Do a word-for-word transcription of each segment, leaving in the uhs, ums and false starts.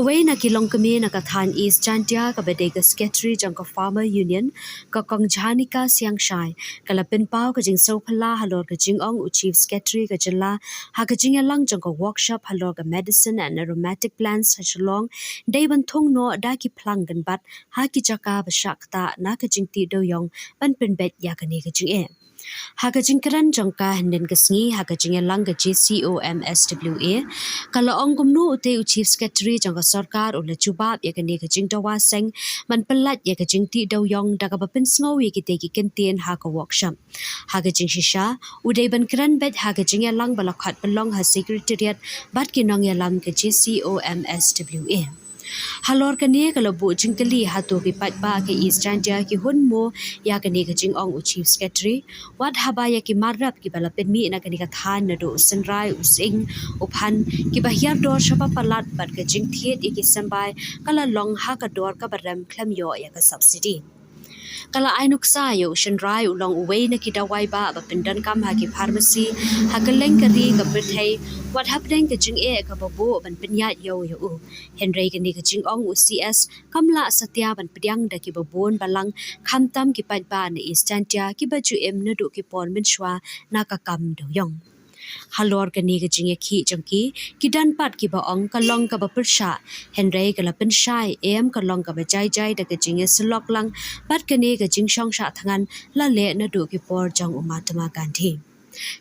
Wei na ki longkmie na ka thaiñ East Jaintia kaba dei ka secretary jong ka Farmer Union, ka Kong Jhanika Siangshai, ka la pynpaw ka jingsngewphylla halor ka jingong u Chief Secretary ka jylla ha ka jingïalang jong ka workshop halor ka Medicine and Aromatic Plants ha Shillong, dei ban thung noh da ki phlang kynbat ha ki jaka ba shah ktah na ka jingtih dewïong ban pynbeit ïa kane ka jingeh. Ha ka jingkren jong ka hynnin ka sngi ha ka jingïalang ka J C O M S W A, ka la ong kumno utei u Chief Secretary jong ka sorkar u la jubab ïa kane ka jingdawa seng ban pyllait ïa ka jingtih dewïong da kaba pynsngew ïa kitei ki kyntien ha ka workshop. Ha ka jingshisha, u dei ban kren beit ha ka jingïalang ba la khot pynlong ha Secretariat bad ki nongïalam ka J C O M S W A. Halor kane ka la buh jingkylli hato ki paidbah ka East Jaintia ki hun mo ïa kane ka jingong u Chief Secretary, wat haba ïa ki mar rep kiba la pynmih na kane ka thaiñ naduh u synrai, u sying, u phan, kiba hiar dor shaba palat bad ka jingthied ïa ki symbai ka la long ha ka dor kaba rem khlem ïoh ïa ka subsidy. Ka la ai nuksa ïa u shynrai u long uwei na ki dawai bah ba pyndonkam ha ki pharmacy ha kylleng ka ri ka pyrthei, wat hapdeng ka jingeh kaba buh ban pynïaid ïew ïa u. Hynrei kane ka jingong u C S kam lah satia ban pdiang da kiba bun balang, khamtam ki paidbah na East Jaintia kiba ju im naduh ki por mynshuwa na ka kam dewïong. Halor kane ka jingïakhih jong ki, ki don pat kiba ong ka long kaba pyrshah, hynrei ka la pynshai em ka long kaba jai jai da ka jingïasyllok lang bad kane ka jingshong shah thngan la leh naduh ki por jong u Mahatma Gandhi.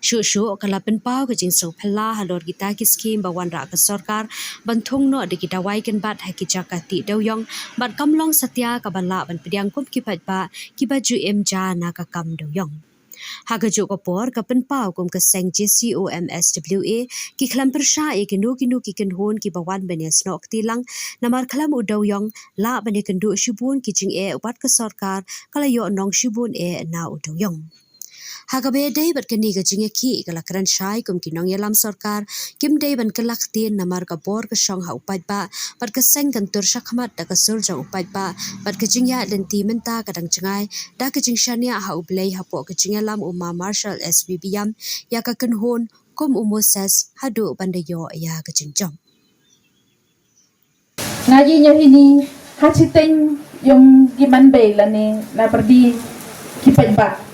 Shuh shuh ka la pynpaw ka jingsngewphylla halor kita ki skhim ba wanrah ka sorkar ban thung noh da ki dawai kynbat ha ki jaka tih dewïong, bad kam long satia kaba lah ban pdiang kum ki paidbah kiba ju im ja na ka kam dewïong. Ha kajuh ka por, ka pynpaw kum ka seng J C O M S W A ki khlem pyrshah ïa kino kino ki kynhun kiba wan ban ïasnoh kti lang, namar khlem u dewïong lah ban ïakynduh shibun ki jingeh bad ka sorkar ka la ïoh nong shibun eh na u dewïong. Ha kaba ïadei bad kane ka jingïakhih, ka la kren shai kum ki nongïalam sorkar kim dei ban kylla ktien namar ka bor ka shong ha u paidbah bad ka seng kan tur shakhmat da ka sur jong u paidbah bad ka jingïaid lynti mynta ka dang jngai da ka jingshaniah ha U Blei hapoh ka jingïalam u Ma Marshal S B Biam ïa ka kynhun kum u Moses haduh ban da ïoh ïa ka jingjop. Nga ïeng ïa hini ha shiteng ïong ki man bei lane na pyrdi ki paidbah.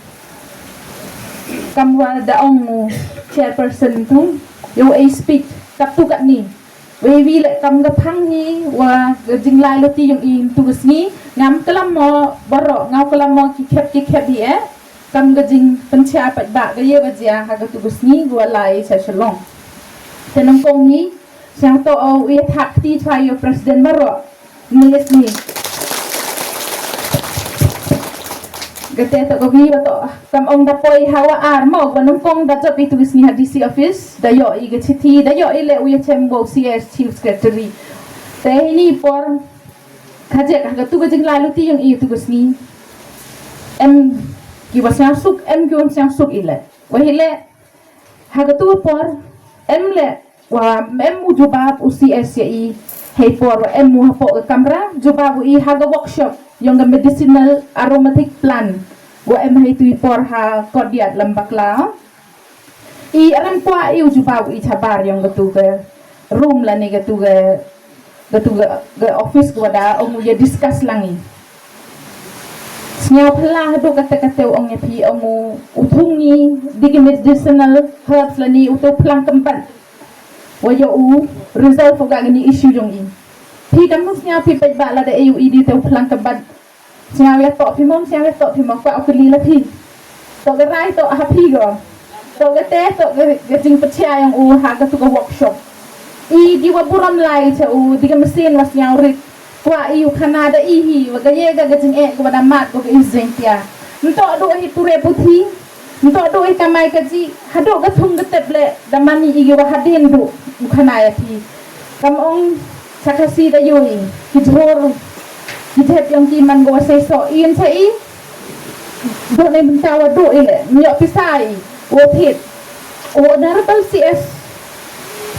Kam wa da ong u chairperson tu ïa u ei speech katto katne. Wei wi leh kam ka phang hi wa ka jinglai lynti ïong i tu ka sngi, ngam klam mo baroh, ngam klam mo ki khep ki khep hi eh. Kam ka jingpynshai paidbah ka ïa ka jia ha katu ka sngi ka wa lai sha Shillong. Te nyngkong hi sngewthuh u ïa thap kti chwa ïa u president baroh. Ni sngi. Kate to ka wi wa to kam ong da poi ha wa ar mo, wa nyngkong da jop itu ka sngi ha D C office, da ïoh i ka chithi, da ïoh i leh u ïa chem wa u C S Chief Secretary. Te hini por ka jek ha katu ka jinglai lynti ïong i tu ka sngi. Em ki wa sngewsuk, em ki wa sngewsuk i leh. Wa hi leh ha katu ka por em leh wa em u jubab u C S ïa i. Hei por wa em u hapoh ka kamra, jubab u i ha ka workshop ïong ka medicinal aromatic plant wa em hei tu i por ha courtyard Lambakla. I aram kwah i u jubab u i chabar ïong katu ka room lane katu ka katu ka, ka office ka wa da ong u ïa discuss lang i. Sngewphylla haduh kate kate u ong ïa phi, ong u u thung i di ki medicinal herbs lane u tau phlang kymbat wa ïa u resolve u ka kani issue jong i. Phi kam sngewphi paidbah lada e u i di tau phlang kymbat. Sngewthuh phi mo, sngewthuh phi mo, kwah u kylli la phi. To ka rai to ha phi ko. To ka te to ka jingpyrshah ïong u ha katu ka workshop. I di wa burom lai cha u di ka machine wa sngewrit. Kwah i u khana da i hi wa ka ïa ka jingeh ka wa da mad ko ka i jingtia. Nto do hi ture puthi. Nto do hi kamai ka ji. Haduh ka thung ka tep leh da mani i wa hadien do u khana ïa phi. Kam ong cha Khasi da ïohi ki jhur ki jhet ïong ki man ko wa sei so i yn cha i. Duk ne mynta wa duk i le, mi ïoh pisa i, wa phit. Wa Honorable C S,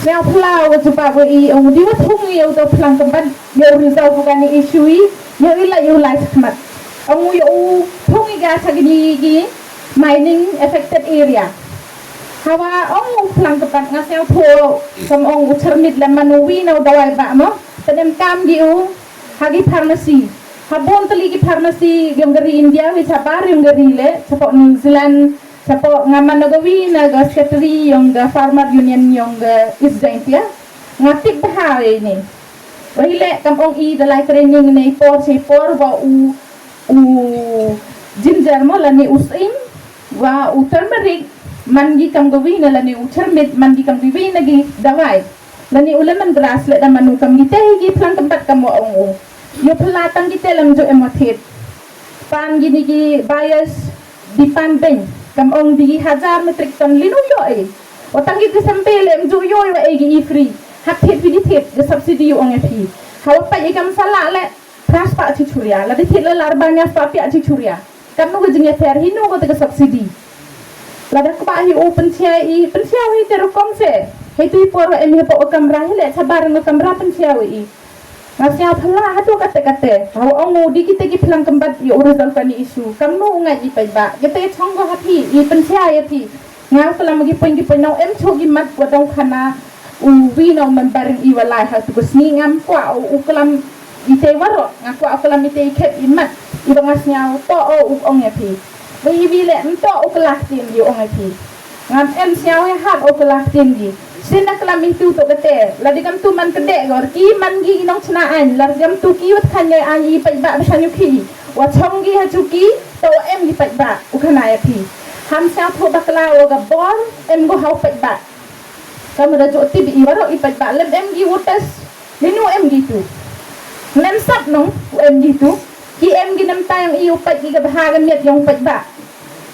sngewphylla wa jubab wa i, ong di wa thung i, ong to phlang kemban, ïoh result wa kani issue i, ïoh i la, ïoh lai chakhmat. Ong ïoh u thung i ga cha kini ki mining affected area. Hawa ong u phlang kemban nga sngewthuh, kam ong u chyrmit le man u wi na u dawai ba mo. Pynemkam ki u ha ki pharmacy. Ha bun tylli ki pharmacy yong ka ri India, wei shabar yong ka ri leh, shapoh New Zealand, shapoh nga man na ka wi na ka secretary yong ka Farmer Union yong ka East Jaintia. Nga tip bha ïa ine. Wei leh kam ong i da lai training ne i por shi por wa u u ginger mo lane u sing wa u turmeric man ki kam ka wi na lane u chyrmit man ki kam ka wi na ki dawai. Lane u lemon grass leh da man u kam ki te ki phlang kembat kam wa ong u. Ïoh phylla tang ki te lam ju em wa thied. Pan ki ni ki buyers di pan beng kam ong di hajar metric ton linu ïoh e. Wa tang ki te sampe leh em ju ïoh wa e ki i free. Hap thied phi di thied ka subsidy ong e phi. Hawa pa i kam sala leh. Phra spah chi churia, la di thied la lar ba nga spah piah chi churia. Kam nu ka jingïapher hi nu ka te ka subsidy. Lada kba hi u pynchia i pynchia hi te rukom se. Hi tu i por em hi pa u kamra hi leh chabar nga kamra pynchia i. Nga sia phala ha tu kate kate. Hau ong u di kite ki phlang kembat i u result ka ni issue. Kam nu u ngai i pai ba. Kite chong ko ha phi i pynchia i phi. Nga u kalam ki poin ki poin nau em chu ki mat wa dong khana u wi nau member i wa lai ha tu ku sngi ngam kwah u kalam i te waro nga kwah u kalam i te i khet i mat i ba nga sniaw to o u ong ya phi. Ba i wi le em to u kelak tin i ong ya phi. Ngam em sniaw ya hap u kelak tin i. Sin na kalam i tu to kete la di kam tu man kede gor ki man gi nong chna ain la di kam tu ki wat khan ngai ain i pai ba ba shan yu ki wa chong gi ha chu ki to em gi pai ba u khana ya phi. Ham sniaw thu bakla wa ga bor em go hau pet ba. Kam da jot tip i waro i pet ba lem em gi wotas. Linu em gi tu. Mem sap nong u em gi tu. Ki em gi nem tayang i u pet gi ga bha ga miet yong pet ba.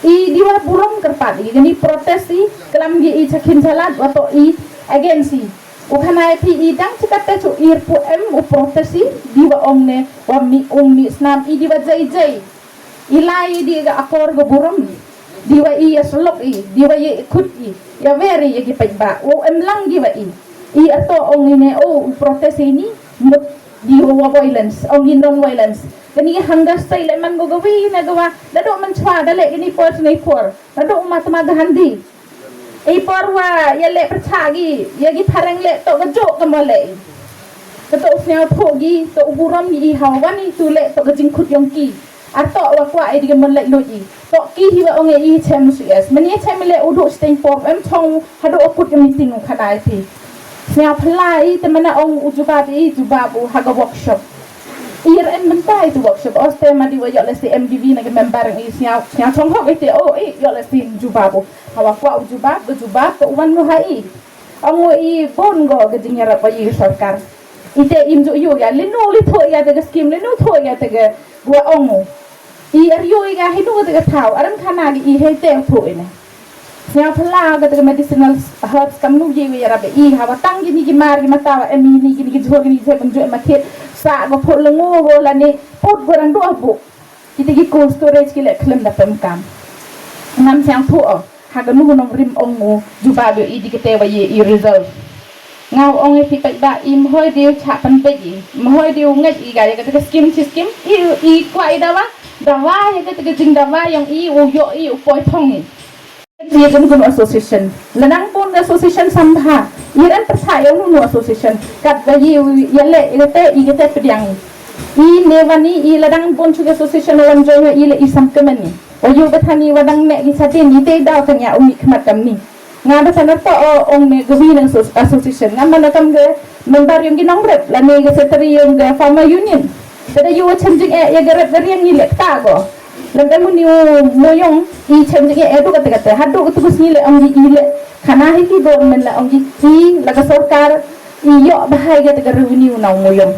I diwa burom kerpat i gani protest i kelam gi i chakin chalat wato i against i. U khana i phi i dang chikate chu ir pu em u protest i diwa ong ne wa mi ong mi snam i diwa jai jai. I lai i di ga akor ga burom i. Diwa i ya selok i, diwa i khut i. Ya weri ya gi pet ba. O em lang diwa i. I ato ong i ne o protest i ni mut diwa wa violence, ong i non violence. Kani hangga style man go gawi na gawa. Dado man chwa dale ini por nei por. Dado matma ga handi. I por wa ya le percha gi ya gi phareng le to ga jo ga mo le. Ka to sniaw pho gi to burom gi i hawa ni tu le to ga jingkhut yong ki. Ar to wa kwa i di ga mon le lo i. To ki hi wa ong i chem su es. Mani chem le udu steng por em chong hado akut ga meeting u khana i phi. Sniaw phlai te mana ong u jubab i jubab u ha ga workshop. Ir en mentai tu workshop os te ma di wa yok le si M D V na ga member i sniaw sniaw chong hok i te o i yok le si jubab u. Hawa kwah u jubab, ga jubab ka uwan ngo ha i. Ong ngo i bon go ga jingyarap wa i sorkar. I te im ju yu ya linu li tho ya te ga scheme linu tho ya te ga gua ong ngo. I ar yu i ga hinu te ga thau aram khana gi i he te tho i ne. Sniaw phala ga te ga medicinal herbs kam nu ye ya rap i hawa tang gi ni gi mar gi mata wa em ni gi ni gi jhor gi ni je bang ju em ma thied. Sa go pho lengo go la ne put go rang do bu. Kita ki cold storage ki le khlem da pem kam. Ngam siang thu o ha ga nu nong rim ong u jubab i di kete wa ye i result. Nga ong e phi pet ba i mhoi deu cha pan pet i mhoi deu ngai i ga ya kata ka skim chi skim i i kwa i dawa dawa ya kata ka jing dawa yang i u yo i u poi thong i. Ye kum kum association. Lanang pun association sambha. Iran persa ya unu association. Kat ba yi ya le ya te i ya te pediang. I ne wani i ladang pun chuga association wan join i le i sam kemani. Wa yu ba thani wa dang ne i sadin i te daw tanya umi khmat kam ni. Nga ba sanar pa o ong ne gwi nang association. Nga mana kam ge member yung ginong rep la ne ge secretary yung ge farmer union. Kada yu wa changing e ya ge rep ge riang i le ta go. Lem em uni u moyong i chem jing e du kate kate hadu katu kus ni le ong i le khana hi ki government le ong i la ka sorkar i yo bahai ga te ka revenue na u moyong.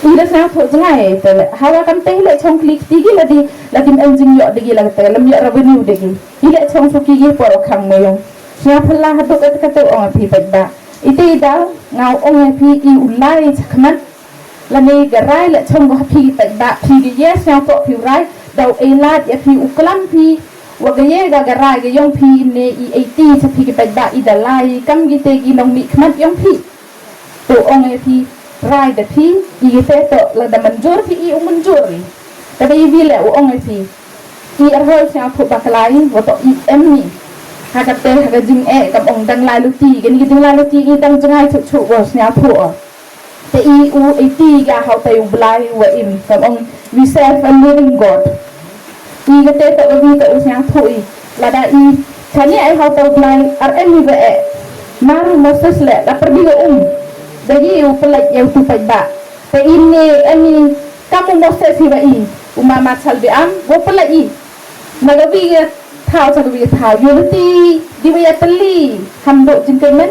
I le sa tho jngai te le hawa kam te le chong klik ti gi la di la dim em jing yo de gi la te lem yo revenue de gi i le chong su ki gi por khang moyong. Sia phala hadu kate kate ong phi pet ba i te i dal ngau ong phi i ulai chakmat. Lane ga rai la chong ga phi pet ba phi ga ye sñiaw to phi rai dau ei lad ya phi u klam phi wa ga ye ga ga rai ga yong phi ne i ei ti cha phi ga pet ba i da lai kam gi te gi nong mi khmat yong phi. To ong e phi rai da phi i gi te to la da manjur phi i u manjur i. Ka da i wi le u ong e phi i ar hol sñiaw phu ba ka lai wa to i em ni. Ha ka te ha ka jing e kam ong dang lai lu ti ga ni ga jing lai lu ti i dang jngai chu chu wa sñiaw phu o. Te i u iti ga ha utai u Blai wa im, kam ong, "We serve a living God." I kate ta u wi ta u sñiawthuh i. Lada i chani ai ha utai u Blai, ar em i wa e. Naru Moses le, la perdi wa um. Da i u pelaj ya u tu paidbah. Te i ne em i kam u Moses i wa i. U mama chalbi am, wa pelaj i. Na ka wi ya thaw cha ka wi ya thaw. Unity, di wa ya teli. Ham do jingkyrmen.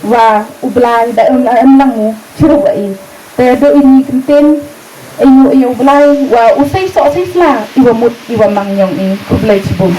Wa u Blai da em, em lang u. Chirup wa i. Te do ini kynten, ayu, ayu Blai, wa u sei soh sei sla, i wa mut, i wa mang yong i, khublei chibun.